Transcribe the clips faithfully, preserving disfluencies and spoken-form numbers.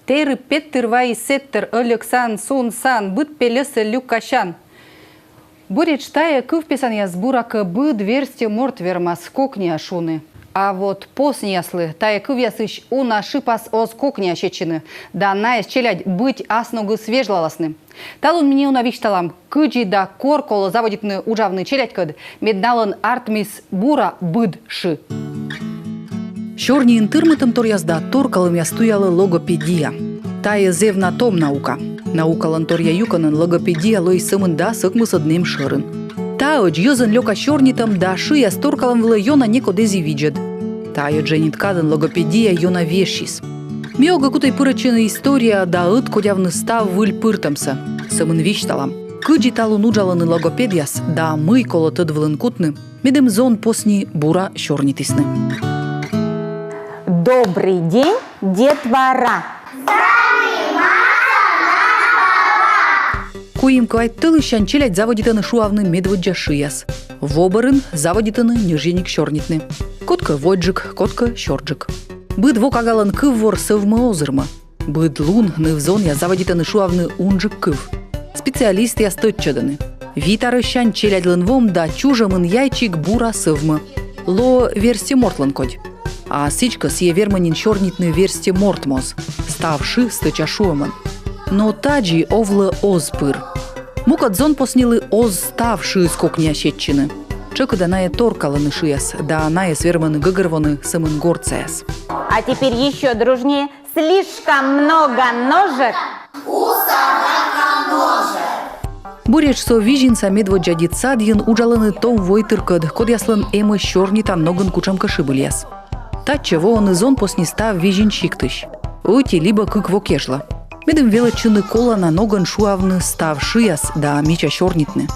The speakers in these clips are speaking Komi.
Тэрыб Петтыр вайис сэттӧр, ӧльӧксан, сунсан, быд пельӧсӧ люкасян. Буретш тайӧ кывпесанъяс, буракӧ, быд верстьӧ морт вермас кокниа шуны. А вот посниаслы тайӧ кывъясысь уна шыпас оз кокниа сетчыны, да найӧс челядь быть ас ногыс вежлаласны. Талун ми неуна висьталам, кыдзи да кор колӧ заводитны уджавны челядькӧд, мед налӧн артмис бура быд шы. Сёрниын тырмытӧмторъяс да торкалӧмъяс туялӧ логопедия. Тайӧ зэв на том наука. Наукалӧн торъя юкӧнӧн логопедия лои сӧмын дас ӧкмысӧд нэм шӧрын. Таӧдз йӧзӧн лёка сёрнитӧм да шыяс торкалӧм вылӧ ёна некод эз и видзӧд. Тайӧ дженьыд кадӧн логопедия ёна вежсис. Ми огӧ кутӧй пырӧдчыны историяӧ да ӧткодявны став выль пыртӧмсӧ. Сӧмын висьталам, кыдзи талун уджалӧны логопедъяс да мый колӧ тӧд вылын кутны, медым зон посни бура сёрнитісны. Добрый день, детвора! Куим-квайт тӧлыссянь челядь заводитӧны шуавны медводдза шыяс. Во бӧрын заводитӧны ньӧжйӧник сёрнитны. Кодкӧ водзджык, кодкӧ сёрджык. Быд во кагалӧн кыввор сӧвмӧ озырмӧ. Быд лун ныв-зонъяс заводитӧны шуавны унджык кыв. Специалистъяс тӧдчӧдӧны: вит арӧссянь челядьлӧн вом да чужӧмын яйчик бура сӧвмӧ. Лоӧ верстьӧ мортлӧн кодь. А сідзкӧ, сійӧ вермӧ нин сёрнитны верстьӧ морт моз. Став шы стӧча шуӧмӧн. Но тадзи овлӧ оз пыр. Мукӧд зонпоснилы оз став шыыс кокниа сетчыны. Тшӧкыда найӧ торкалӧны шыяс да найӧс вермӧны гӧгӧрвоны сӧмын гортсаяс. А теперь ещё дружнее. Слишком много ножек. Буретш со Визинса медводдза детсадйын уджалӧны том войтыркӧд, кодъяслӧн эмӧсь сёрнитан ногӧн кутшӧмкӧ шыбыльяс. Татчӧ воӧны зонпосни став Визин сиктысь. Ӧти либӧ кык во кежлӧ. Медым велӧдчыны колана ногӧн шуавны став шыяс да мича сёрнитны.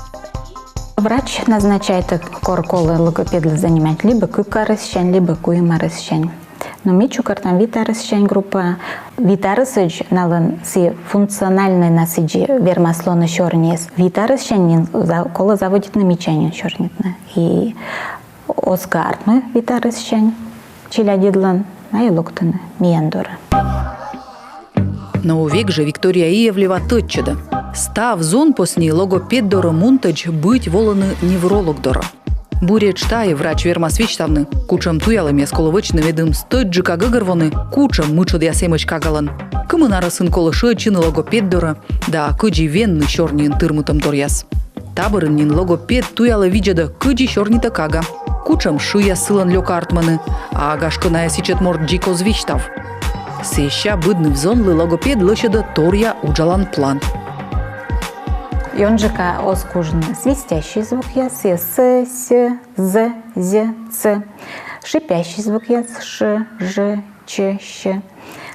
Врач назначает, кор колӧ логопедлы занимать, либӧ кык арӧссянь, либӧ куим арӧссянь. Но ми чукӧртам вит арӧссянь группа. Вит арӧсӧдз налӧн сійӧ функциональнӧй на сідзи вермас лоны сёрниыс. Вит арӧссянь нин за-, колӧ заводитны мича нин сёрнитны. И оз кӧ артмы вит арӧссянь челядьыдлӧн, найӧ локтӧны миян дорӧ. Но век жӧ Виктория Иевлева тӧдчӧдӧ: став зонпосни логопед дорӧ мунтӧдз быть волӧны невролог дорӧ. Буретш тайӧ врач вермас висьтавны, кутшӧм туялӧмъяс колӧ вӧчны, медым стӧчджыка гӧгӧрвоны, кутшӧм мытшӧдъяс эмӧсь кагалӧн, кымын арӧсын колӧ шыӧдчыны логопед дорӧ да кыдзи венны сёрниын тырмытӧмторъяс. Та бӧрын нин логопед туялӧ видзӧдӧ, кыдзи сёрнитӧ кага, кутшӧм шыяс сылӧн лёка артмӧны, а гашкӧ, найӧс ичӧт морт дзик оз висьтав. Сэсся быд ныв-зонлы логопед лӧсьӧдӧ торъя уджалан план. Ёнджыка оз кужны свистящий звукъяс, с, с, з, з, ц. Шипящий звукъяс: ш, ж, ч, щ.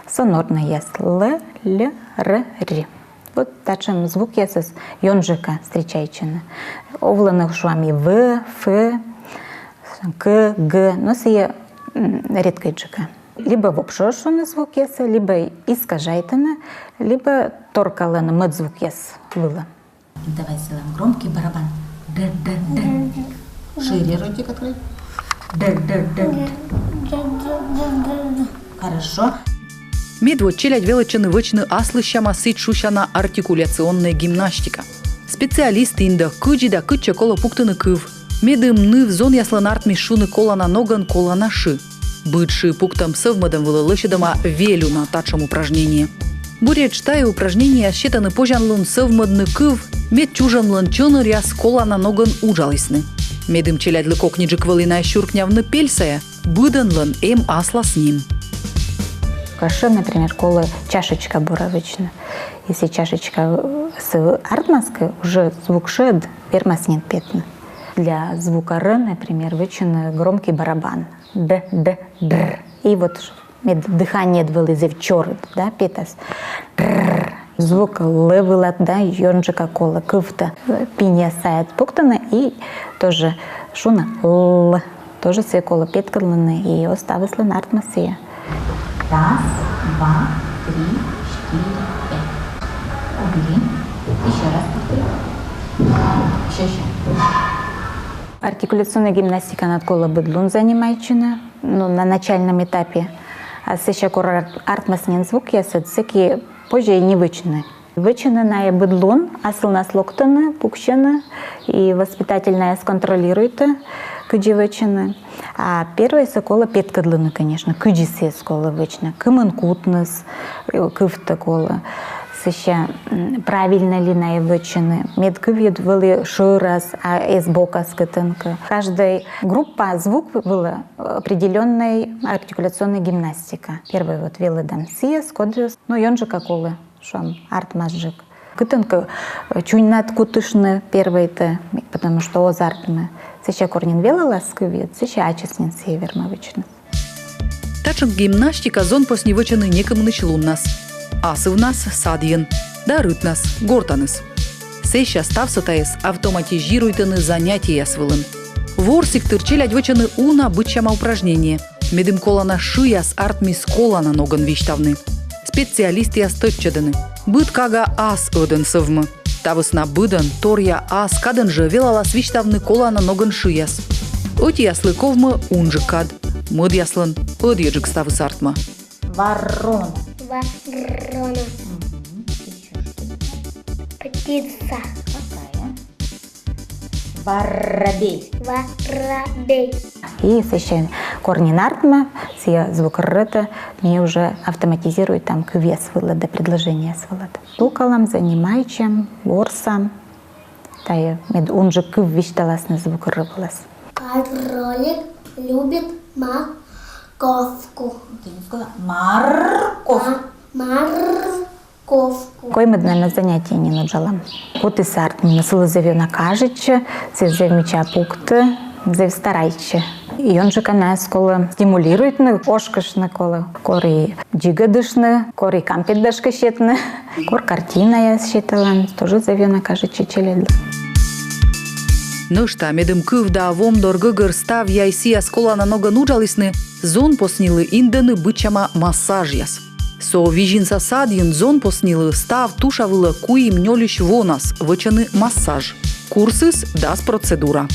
Сонорнӧйяс: л, л, р, р. Вот татшӧм звукъясыс ёнджыка встречайтчӧны. Овлӧны, шуам, и в, ф, к, г, но сійӧ, м, редкӧйджыка. Либӧ вообще оз шуны звукъяссӧ, либӧ искажайтӧны, либӧ торкалӧны мӧд звукъяс вылӧ. Давай сделаем громкий барабан. Д, д, д. Шире ротик открой. Д, д, д. Хорошо. Медводз челядь велӧдчӧны вӧчны аслыссяма сідз шусяна артикуляционнӧй гимнастика. Специалист индӧ, кыдзи да кытчӧ колӧ пуктыны кыв, медым ныв-зонъяслӧн артмис шуны колана ногӧн колана шы. Быд шы пуктӧм-сӧвмӧдӧм вылӧ лӧсьӧдӧма вель уна татшӧм упражнение. Буретш тайӧ упражнениеяс сетӧны позянлун сӧвмӧдны кыв, мед чужӧмлӧн чӧнӧръяс колана ногӧн уджалісны. Медым челядьлы кокниджык вӧлі на сюркнявны пель сайӧ, быдӧнлӧн эм аслас ним. Кӧ ш, например, колӧ чашечка бура вӧчны. Если чашечкасӧ артмас кӧ, уже звук ш-д вермас нин петны. Для звука р, например, вӧчны громкий барабан. Д, д, др. И вот мед дыханиеыд вӧлі зэв чорыд, да, петас. Др. Звук л вылад, да, ёнджыка колӧ кывтӧ пиньяс сайӧ пуктыны и тоже шуны л. Тоже сійӧ колӧ петкӧдлыны, и оз ставыслӧн артмас сійӧ. Раз, два, три, четыре, пять. Убери. Еще раз повтори. Еще, еще. Артикуляционнӧй гимнастиканад колӧ быд лун занимайтчыны, ну, на начальном этапе. А сэсся кор ар-, артмас нин звукъясыд, сэки позьӧ и не вӧчны. Вӧчны найӧ быд лун, асывнас локтӧны, пуксьӧны, и воспитательнаяс контролируйтӧ, кыдзи вӧчны. А первойсӧ колӧ петкӧдлыны, конечно, кыдзи сійӧс колӧ вӧчны, кымын кутныс, э, кывтӧ колӧ. Сэсся, м, правильно ли найӧ вӧчны, мед кывйыд вӧлі шӧрас, а эз бокас кытӧнкӧ. Каждӧй группа звук вылӧ определённӧй артикуляционнӧй гимнастика. Первой вот велӧдам сійӧс, кодъяс, ну, ёнджыка колӧ, шуам, артмасджык. Кытӧнкӧ, э, чуньнад кутыштны первойтӧ, потому что оз артмы. Сэсся кор нин велалас кывйыд, сэсся ачыс нин сійӧ вермӧ вӧчны. Татшӧм гимнастика зонпосни вӧчӧны некымынысь луннас. Асывнас садйын да рытнас гортаныс. Сэсся ставсӧ тайӧс автоматизируйтӧны занятиеяс вылын. Ворсігтыр челядь вӧчӧны уна быдсяма упражнение, медым колана шыяс артмис колана ногӧн висьтавны. Специалистъяс тӧдчӧдӧны: быд кага ас ӧдӧн сӧвмӧ. Та вӧсна быдӧн торъя ас кадӧн жӧ велалас висьтавны колана ногӧн шыяс. Ӧтияслы ковмӧ унджык кад, мӧдъяслӧн ӧдйӧджык ставыс артмӧ. Ворона. Ворона. Мгм. Ещё что? Птица. Какая? Воробей. Воробей. И сэсся кор нин артмӧ, сійӧ звук р-тӧ ми уже автоматизируйтам кывъяс вылад да предложениеяс вылад. Локалам, занимайтчам, ворсам. Тайӧ мед унджык кыв висьталасны звук р вылас. Кролик любит морковку. Ты не сказала. Морковь. Ма-, морковку. Коймӧд, наверно, занятие нин уджалам. Кутіс артмыны, сылы зэв ёна кажитчӧ, сійӧ зэв мича пуктӧ, зэв старайтчӧ. Ёнджыка найӧс колӧ стимулируйтны, ошкыштны колӧ. Кор и дзигӧдыштны, кор и кампет гашкӧ сетны, кор картинаяс сеталан, тоже зэв ёна кажитчӧ челядьлы. Нӧшта, медым кыв да вом дор гӧгӧр став яйсіяс колана ногӧн уджалісны, зонпоснилы индӧны быдсяма массажъяс. Со Визинса садйын зонпоснилы став туша вылӧ куим-нёльысь вонас вӧчӧны массаж. Курсыс дас процедура.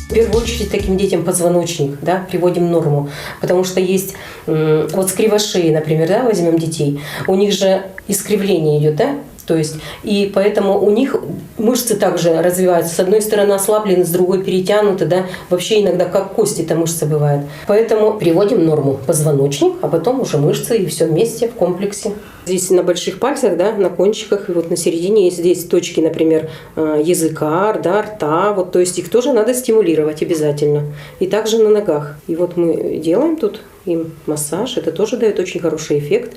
В первую очередь таким детям позвоночник, да, приводим в норму, потому что есть, м, вот с кривошеей, например, да, возьмём детей, у них же искривление идёт, да, то есть, и поэтому у них мышцы также развиваются, с одной стороны ослаблены, с другой перетянуты, да, вообще иногда как кость эта мышца бывает. Поэтому приводим в норму позвоночник, а потом уже мышцы и всё вместе в комплексе. Здесь на больших пальцах, да, на кончиках, и вот на середине есть здесь точки, например, э, языка, да, рта, вот, то есть их тоже надо стимулировать обязательно. И также на ногах. И вот мы делаем тут им массаж, это тоже даёт очень хороший эффект.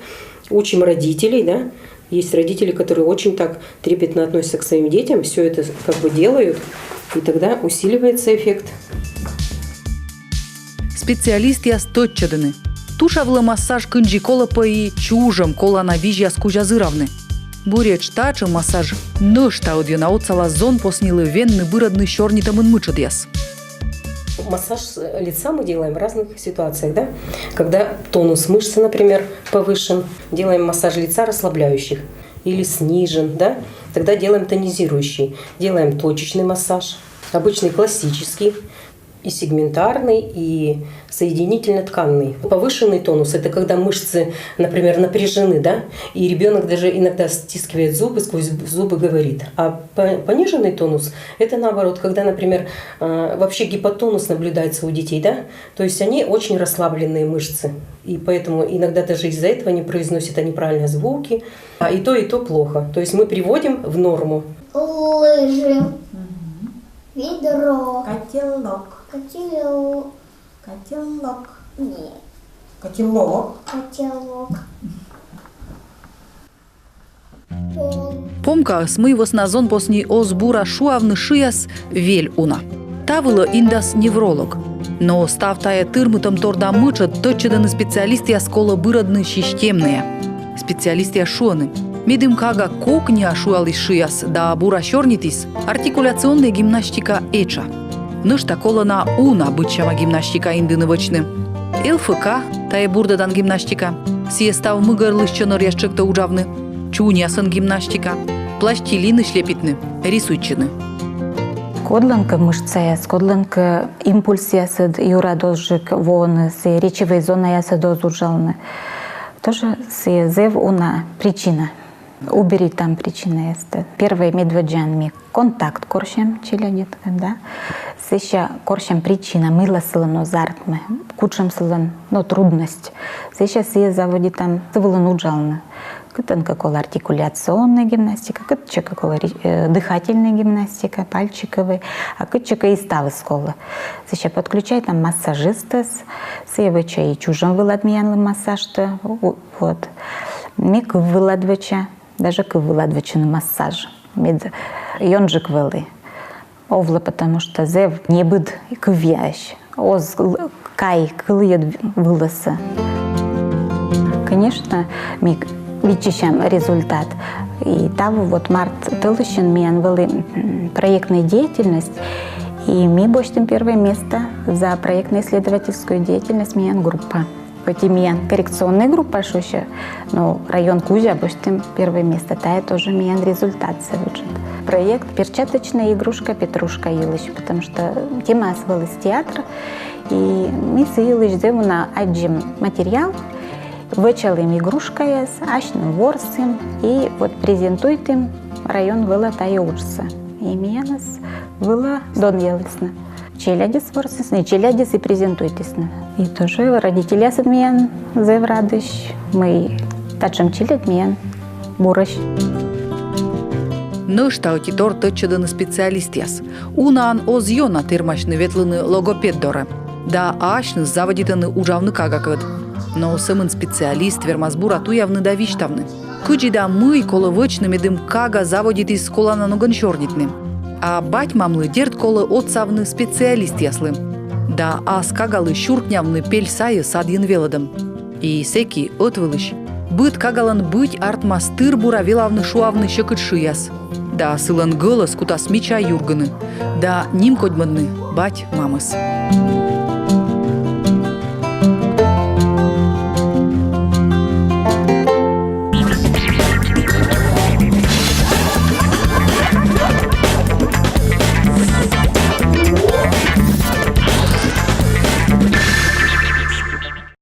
Учим родителей, да, есть родители, которые очень так трепетно относятся к своим детям, всё это как бы делают, и тогда усиливается эффект. Специалистъяс тӧдчӧдӧны: туша вылӧ массаж кындзи колӧ пӧ и чужӧм колана визьяс кузя зыравны. Буретш татшӧм массаж нӧшта ӧдйӧ на отсалас зонпоснилы венны бырӧдны сёрнитӧмын мытшӧдъяс. Массаж, э, лица мы делаем в разных ситуациях, да? Когда тонус мышцы, например, повышен, делаем массаж лица расслабляющих или снижен, да? Тогда делаем тонизирующий, делаем точечный массаж, обычный классический, и сегментарный, и соединительно-тканный. Повышенный тонус — это когда мышцы, например, напряжены, да, и ребёнок даже иногда стискивает зубы, сквозь зубы говорит. А по-, пониженный тонус — это наоборот, когда, например, э, вообще гипотонус наблюдается у детей, да, то есть они очень расслабленные мышцы, и поэтому иногда даже из-за этого они произносят неправильно звуки. А и то, и то плохо. То есть мы приводим в норму. Лыжи. Мгм. Ведро. Котелок. Котелок. Котелок. Нет. Котелок. Котелок. Пол. Помкаыс, мый вӧсна зонпосни оз бура шуавны шыяс, вель уна. Та вылӧ индас невролог. Но став тайӧ тырмытӧмтор да мытшӧд тӧдчӧдӧны специалистъяс, колӧ бырӧдны системнӧя. Специалистъяс шуӧны: медым кага кокниа шуаліс шыяс да бура сёрнитіс, артикуляционнӧй гимнастика этша. Нӧшта колӧ на уна быдсяма гимнастика индыны вӧчны. Л Ф К, тайӧ бурдӧдан гимнастика, Сійӧ став мыгӧрлысь чӧнӧръяс тшӧктӧ уджавны: чуньясӧн гимнастика, пластилинысь лепитны, рисуйтчыны. Кодлӧнкӧ мышцаяс, кодлӧнкӧ импульсъясыд юрад озджык воны, сійӧ речевӧй зонаясыд оз уджалны. Тоже сійӧ зэв уна причина. Уберитам причинаястӧ. Первой медводдзаӧн ми контакт корсям челядьыдкӧд, да. Сэсся корсям причина, мыйла сылӧн оз артмы, кутшӧм сылӧн, но, трудность. Сэсся сійӧ заводитам сы вылын уджалны. Кытӧнкӧ колӧ артикуляционнӧй гимнастика, кытчӧкӧ колӧ ри-, э, дыхательнӧй гимнастика, пальчикӧвӧй, а кытчӧкӧ и ставыс колӧ. Сэсся подключайтам массажистӧс, сійӧ вӧчӧ и чужӧм вылад миянлы массажтӧ, у-, вот. Ме кыв вылад вӧча, даже кыв вылад вӧчны массаж. Мед ёнджык вӧлі. Овлӧ, потому что зэв небыд кывъяӧсь. Оз л-, кай кылйыд вылысӧ. Конечно, ми виччысям результат. И таво вот март тӧлысьын миян вӧлі, м, проектнӧй деятельность. И ми босьтім первое место за проектно-исследовательскую деятельность миян группа. Хоть и миян коррекционнӧй группа шусьӧ, но район кузя босьтім первое место. Тайӧ тоже миян результат сэтшӧм. Проект «Перчаточная игрушка Петрушка» йылысь, потому что темаыс вӧлі театр, и ми сы йылысь зэв уна аддзим материал, вӧчалім игрушкаяс, асьным ворсім и вот презентуйтім район вылӧ тайӧ уджсӧ. И миянӧс вылӧ донъялісны. Челядьыс ворсісны, челядьыс и презентуйтісны. И тоже родительясыд миян зэв радӧсь, мый татшӧм челядь миян бурӧсь. Нӧшта ӧтитор тӧдчӧдӧны специалистъяс. Унаӧн оз ёна тэрмасьны ветлыны логопед дорӧ. Да асьныс заводитӧны уджавны кагакӧд. Но сӧмын специалист вермас бура туявны да висьтавны, кыдзи да мый колӧ вӧчны, медым кага заводитіс колана ногӧн сёрнитны. А бать-мамлы, дерт, колӧ отсавны специалистъяслы. Да ас кагалы сюркнявны пель сайӧ садйын велӧдӧм. И сэки ӧтвылысь быд кагалӧн быть артмас тыр-бура велавны шуавны сьӧкыд шыяс. Да сылӧн гӧлӧс кутас мича юргыны да нимкодьмӧдны бать-мамӧс.